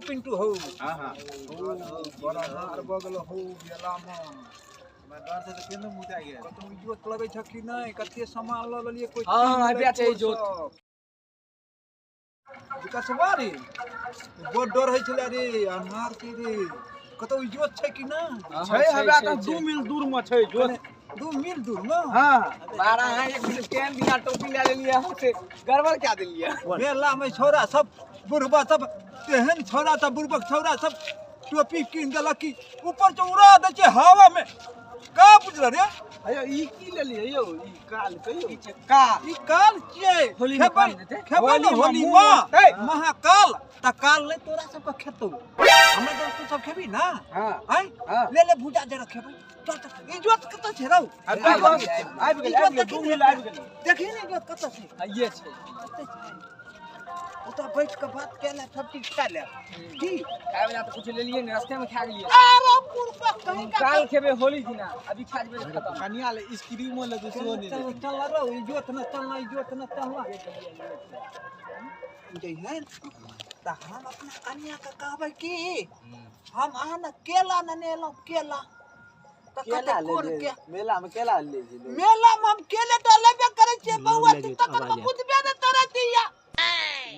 पिंटू हौ। हां हां। बड़ा हार भऽ गेल हौ मेलामे। हमरा डर से तऽ केनो मुता गेल। कतौ इजोत लगै छ कि नहि? कते सामान लऽ लेलियै कोइ। हँ, चीज हँ, नहि हइबे छै चोर इजोत। सब। विकासवा रे, बड़ डर होइ छलै रे, अन्हार छै रे, कतौ इजोत छै कि नहि? छै, हमरा तऽ 2 मील दूर मे छै जोत। 2 मील दूर मे। हां। बारह अहाँ एक मिनट केहन बिना टोपी लए लेलियै अहाँ से गड़बड़ कए देलियै। मेला में छौड़ा सब बुढ़बा सब तेहन छौड़ा सब बुढ़बक छौड़ा सब टोपी कीन देलक कि ऊपर से उड़ा दै छै हवा में। का बुझल रे? अयो ई की लेलियै यौ? ई काल कहियो ई छै काल। ई काल छियै। होली में खेबै काम देतै। खेबै ने होली में होली मुँह में मटतै। महाकाल त काल नहि तोरा सबके खेतौ, हमरा जब तू सब खेबी ना। हां। आँय? हां। ले ले भुजा जरा खेबै। चल चल, इजोत कतऽ छै रौ? आबि गेल, आबि गेल, आबि गेल, 2 मील आबि गेल। देखी ने इजोत कतऽ छै। हइये छै। कतऽ छै? ओतऽ बैठ कऽ बात कए ले, सब चीज खा ले की। खाय वला तऽ कुछ लेलियै ने, रास्ते में खा गेलियै। अरे बुढ़बा कहीं का। काल खेबै होली दिना, अभी खा जेबै तऽ खतम। कनिया ले स्क्रीमो ले तऽ सेहो नहि चल लेतै। चल रौ, इजोत न चलना, इजोत न चलना जइहन तऽ हम अपना कनिया के कहबै कि हम अहाँ ने केला नेने एलहुँ केला तऽ कहतै केला ले कोन जे के। मेला मे केला ले जे लोग। मेला मे हम केले टा लेबे करै छियै बौआ, तू तकर मे बुझबे ने तोरा दिया।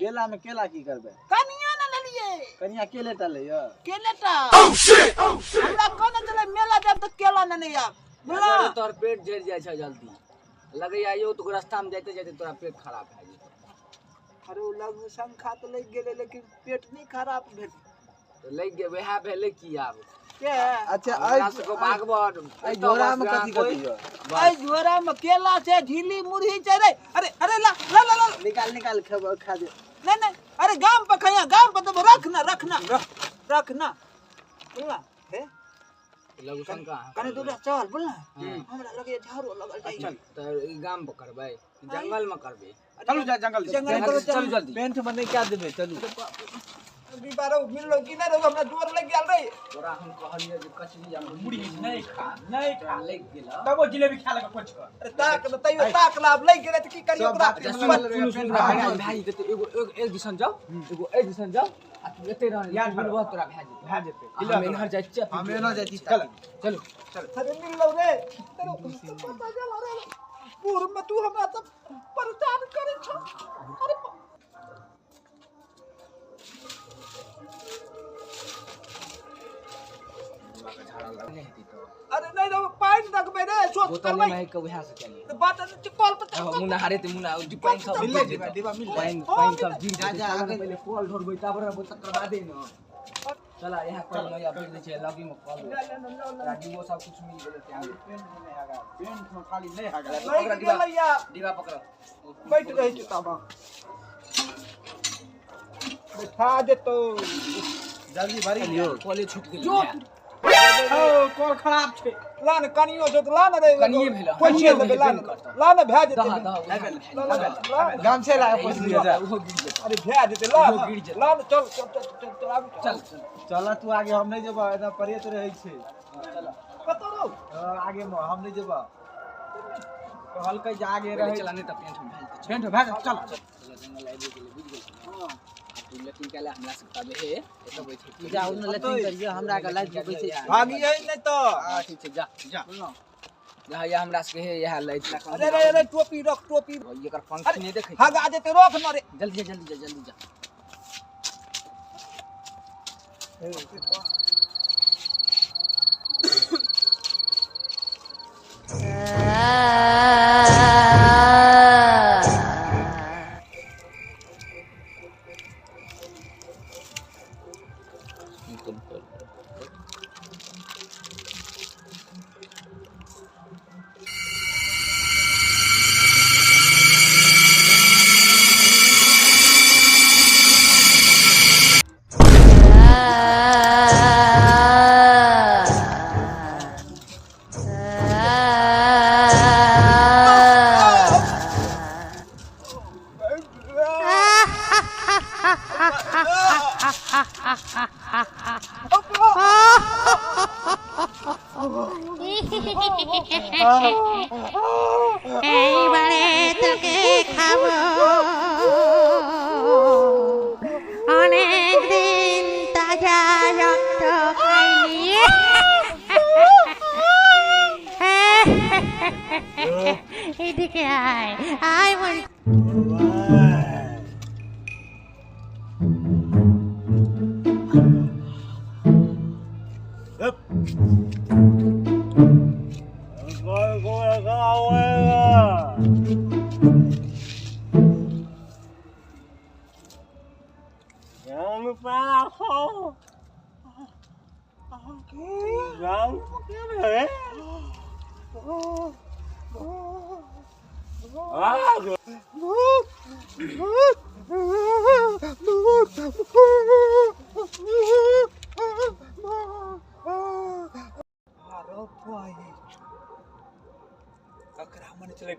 मेला मे केला की करबै? कनिया ने लेलियै। कनिया केले टा लैया। केले टा हमरा कहने छलै मेला जायब तऽ केला नेने आयब, बुझलह? अगर तोहर पेट जरि जाइ छै जल्दी लगैया यौ तऽ रास्ता में जाइते जाइते तोरा पेट खराब भए जेतौ। अरे ओ लघु शंखा तऽ लागि गेलै लेकिन पेट नहि खराब भेल। तऽ लागि गेल वएह भेलै की आब। के? अच्छा हमरा सबके बागबड़ एहि झोरा मे कथी कथी यऽ? एहि झोरा मे केला छै, झिल्ली मुरही छै रे। अरे अरे ला ला ला ला। निकाल निकाल, खेब खा दे। नहीं नहीं, अरे गाम पर खैया, गाम पर तो रख ना, रख ना, रख ना, बुझला हे। लघु शंका। कने दूर चल, बुझला? हमरा लगे झाड़ू लगल जाइ। चल तऽ ई गाम पर करबै जंगल में करबै? चलू जा जंगल। जंगल करो। चलू जल्दी। पेंट मे नहि कए देबै, चलू। अभी बारो मिललो कि नहि रौ? हमरा जोर लागि गेल रे। तोरा हम कहलियै जे कचरी आ मुरही नहि खा, नहि तोरा लागि गेल। तबो जिलेबी खा लगा पोछ कऽ। अरे ताक न, तैयो ताक ला, आब लागि गेलै तऽ की करियौ सब ओकरा? बात अच्छा, सुन, सुन सुन सुन, हाँ, भए भए जेतै। एगो एक दिसन जाउ, एगो एक दिसन जाउ आ तू एते रह, याद बुलबह तोरा भए जेतै। भए जेतै। आ हम एन्हर जाइ छियै। हम एना जाइ छी, चल। चलू। अरे मिललो रे, तेरो पता चल। अरे बूढ़ में तू हमरा सब परेशान करै छौ। अरे अरे नहीं रे, पानि रखबै रे, सोच बोतल करबै। में के वएह से चलिए। तऽ बात कल पर हाँ, मुन्ना हारे ते मुन्ना पानि सब मिल गिर डिब्बा जेतौ। डिब्बा मिल। पानि हाँ, पानि सब मिल। गिर जा, जेतै। जा, चल ने आगे। पहिले कल ढोरबै तब रहबै तकर बादे न। चल यहाँ कल में या बैठ दै छै लगी में कल। तोरा डिब्बो सब कुछ मिल गेलै टाइम। पेंट मे नहि हगा, पेंट मे खाली नहि हगा। लागि गेलै या। डिब्बा पकड़। बैठ रहै छै ताबा बैठा देतौ। जल्दी भरी लियो। कॉलेज छूट गेलै। जो। ओ कल खराब छै। ला ने कनियो छौ तऽ ला ने रे। कनिये भेलै, पोछिए कनिये देबै, भेलै, ला ने। बेन करतौ। ला ने, भए जेतै। दहा दहा ला, ला, ला। गामछे लाके पोछ लियो जा। ओहो गिर जेतौ। अरे भए जेतै, ला ओहो ने। गिर जेतौ। ला ने, चल चल चल चल चल, आबू। चल चल। चल तू आगे, हम नहि जेबऽ, एना परेत रहै छै। चल। कतऽ रौ? हाँ, आगे मे हम नहि जेबऽ, कहलकै जे आगे पहिले रहै। चला नहि तऽ पेंट में भए जेतै। पेंट भए जेतै, चल। चल, जंगल आबि गेलै, बुझि गेल। आ तू लेकिन कैला हमरा से कहबे हे एतऽ बैठे। जा उन्ने लेट्रिन करियो, हमरा के लाइट में बैसे छी। भागियै नहि तऽ। हां ठीक छै, जा जा। जा या हमरा सबके हे इएह लाइट। अरे अरे अरे, टोपी रख, टोपी। एकर पंखी नहि देखै छी। हगा जेतै, रख न रे। जल्दी जा, जल्दी जा, जल्दी जा। এইবারে তোকে খাবো, অনেক দিন। এদিকে আয় আয় বল।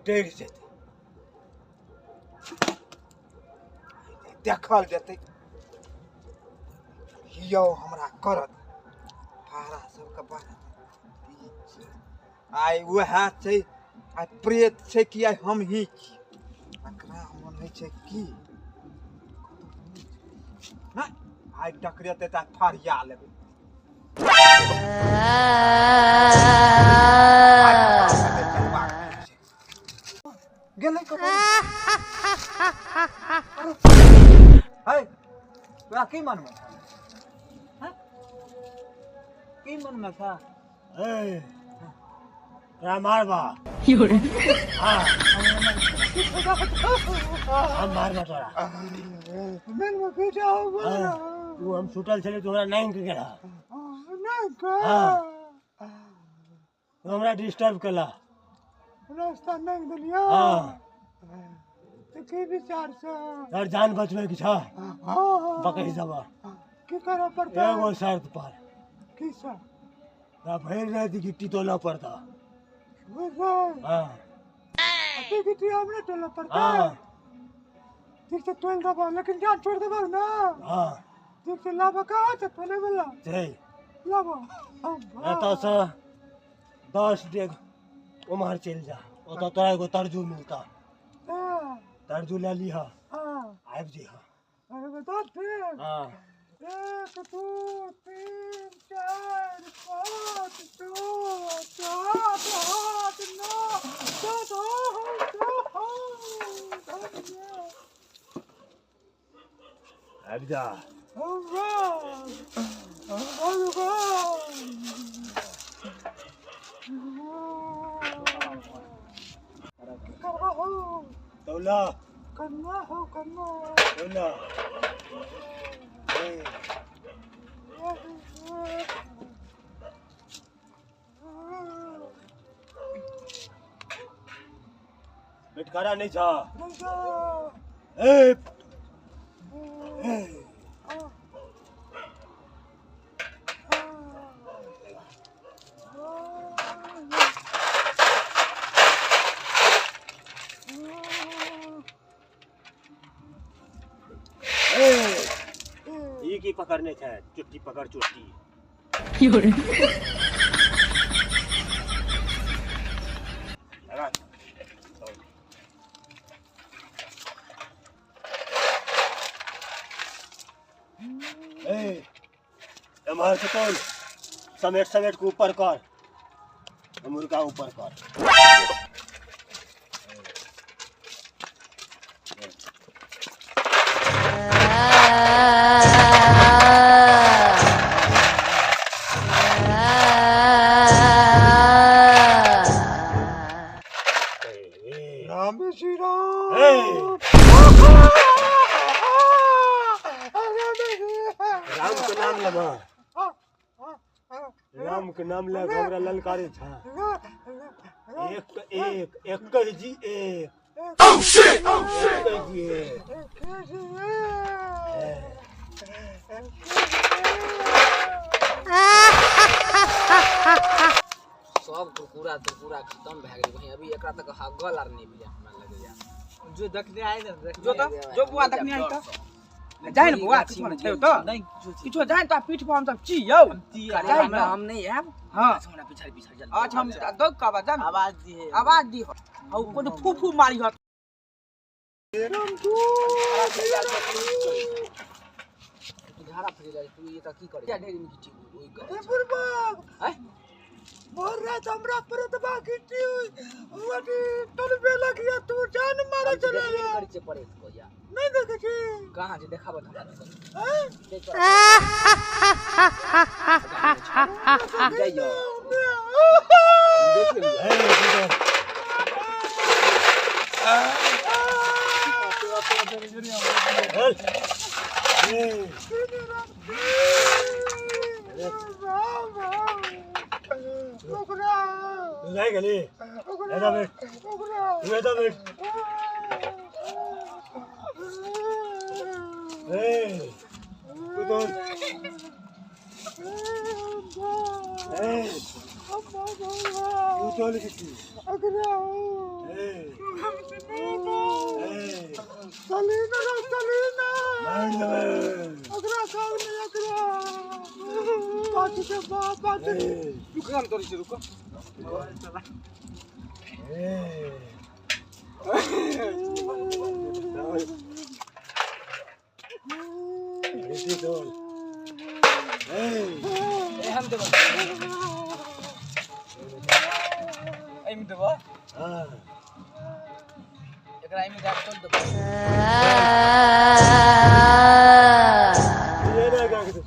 डर जेतै, देखल जेतै। यौ हमरा करत भाड़ा सबके बात आइ वएह छै, आइ प्रेत छै कि आइ हम ही छी। एकरा मन होइ छै की नहि, आइ टकरेतै तऽ फरिया लेबै। गेलै कतौ? है तोरा की मनमे छह? की मनमे छह? तोरा मारबा। हाँ, हम मारबा तोरा। तू हम सुतल छली, तू हमरा नाइंग के गेला। हाँ, तू हमरा डिस्टर्ब केला। रास्ता नहीं देलियो। हाँ। तो की विचार से तोहर जान बचबै के छह? हाँ। बकैस देबा। की करऽ पड़तै? एगो शर्त पर। की सर? तोरा भरि राति गिट्टी तोलऽ पड़तऽ। हाँ। अते गिट्टी हमरे तोलऽ पड़तै? हाँ। ठीक से तोल देबऽ, लेकिन जान छोड़ देबऽ ना। हाँ। ठीक से लाबऽ कहाँ छै तोले वाला? छै। लाबऽ। एतऽ से 10 डेग उम्हर चलि जा, ओतऽ तोरा एगो तरजू मिलता। तरजू लए लिहऽ, आबि जइहऽ। हाँ। 1 2 3 4 5 6 7 8 9 10। आबि जा। तौला करना हो करना। तौला। बेटकारा नहीं छा। ए की पकड़ने छे? चुट्टी पकड़, चुट्टी। लगा। ए एम्हर से तोल, समेट समेट के ऊपर कर, मुर्गा ऊपर कर। राम श्री राम। राम के नाम लेबा, राम के नाम ले हमरा ललकारे छा। एक एक 21 जी 1। 21 जी 1। सब कुरकुरा तुरकुरा खत्म भए गेलै। वहीं अभी एकरा तक हगल आर नहि भेलै हमरा लगैया। जो देखने आए ना, जो तो जो बुआ देखने आए तो जाए ना बुआ, किछो नहि छै ओतऽ, किछो जाए तो पीठ पर हम सब छी यौ। जाए ना, हम नहीं आएब। हां, हमरा पिछड़ पिछड़ जल्दी। अच्छा, हम दौग के आवाज आवाज दी है, आवाज दी हो, और कोनो फू फू मारी हो। तू झाड़ा फरी जा, तू ये त की करे ढेर में गिट्टी ओइ कर। ए बुढ़बा, हैं? भोर रात हमरा परतबा गिट्टी अथी तलबे लगिया तू जान मारे चले देखबे करै छै परेत को या नहीं देखे छी कहाँ छै देखाबत हमरा तो हैं? देख जाइयो देख लेबै। ए, तू तोल। चल। ए, तू जाइ गेली? एतऽ बैठ। तू एतऽ बैठ। ए, तू तोल। ए, तू तोल किसी। ए, ए, मारि देबै। ए, रुक हम तोरी छै रुक। ए, चल। बेसी तोल। ए, ए हम देबै एहिमे देबै। हाँ। एकरा एहिमे दए कऽ तोल देबै। ये ना क्या कहते,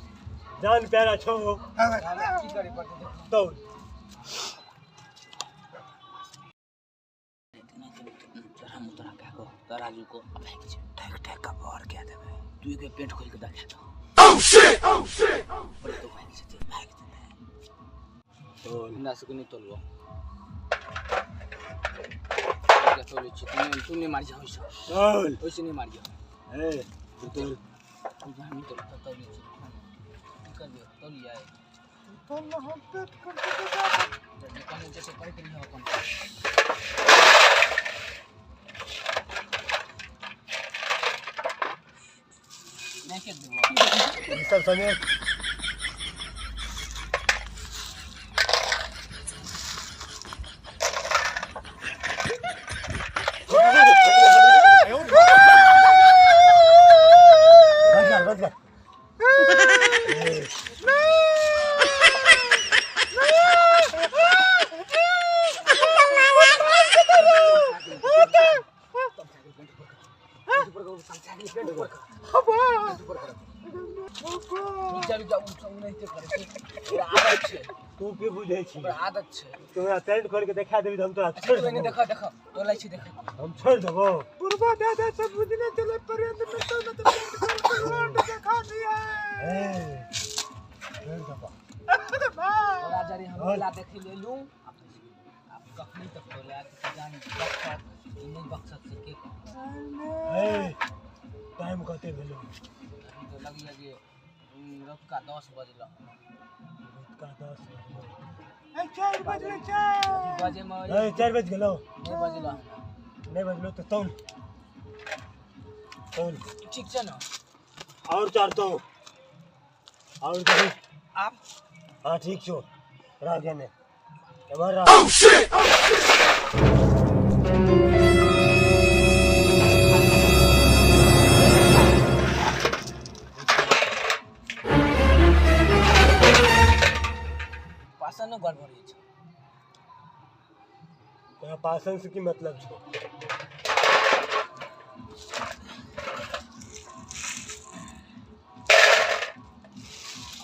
जान प्यारा छो। हमरा की करे पड़तै देख। तोल। चढ़ा मुतरा कए कऽ तराजू को भागि छै ठैक ठैक कऽ बाहर कए देबै। तू के पेंट खोलि कऽ देखा दो। बड़े तो भागि जेतै भागि जेतै। तोल। हमरा सबके नहि तोलबो तोलै छी। तू नहि मारिह ओहिसँ। तोल। ओहिसँ नहि मारिह। ए, तू तोल। हम तोल तोलै छी की करबै तोलियै कहने छै से करैत रहिह अपन। नहि के देबो। ई सब समेत। बस कर, बस कर। ए, रुक जा रुक जा, उ सब ओनाहिते करै छै। ओकरा आदत छै। तू की बुझै छी? ओकरा आदत छै। तोरा पेंट खोलि के देखा देबी तऽ हम तोरा अच्छा छोड़ि तू एने देबौ। देख देख तोलै छी देख। हम छोड़ि देबौ। बुढ़बा दादा सब बुझने चले पर्यंत में तो न तो देखा दिया। ए, छोड़ि देबौ। तोरा जरे हम मेला देखै ले एलहुँ आब कखनी तक तोला जानी बक्सत कि नहि बक्सत से के कहत। ए, टाइम कते भेलौ? अभी तो लगैया जे रतुका 10 बजल। रतुका 10 बजलौ। 4 बजले 4 बजे में ए, 4 बजि गेलौ। नहि बजल हमरा। नहि बजलौ तऽ तौल। तौल। ठीक छै ने? और 4 तौल। और दही। आब हाँ ठीक छौ। राख एने। एम्हर राख। पासनो गड़बड़ी छै। तोरा पासन से की मतलब छौ?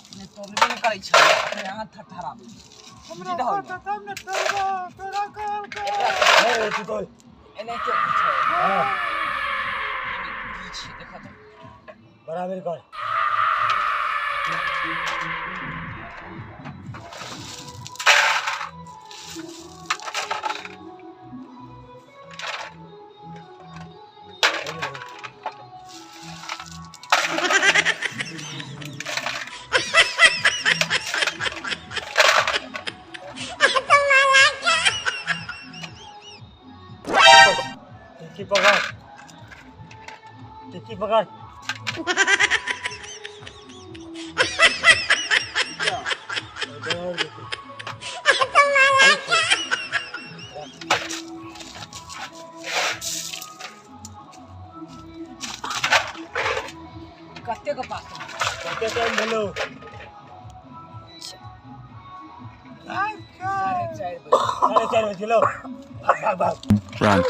अपने तोलबे नहि करै छै अपने हाथ थरथराबै छै। हमरा पता तब न तोरा तोरा कहल के। ए, तू तोल। एनाहिते छै। हाँ, एहिमे की छै देखऽ तऽ। बराबर कर। टिक्की पकड़, टिक्की पकड़। दौड़ जेतै। कते के पास? कते टाइम भेलौ? अच्छा। 4:30 बजे। 4:30 बजे गेलौ। भाग भाग भाग। Run.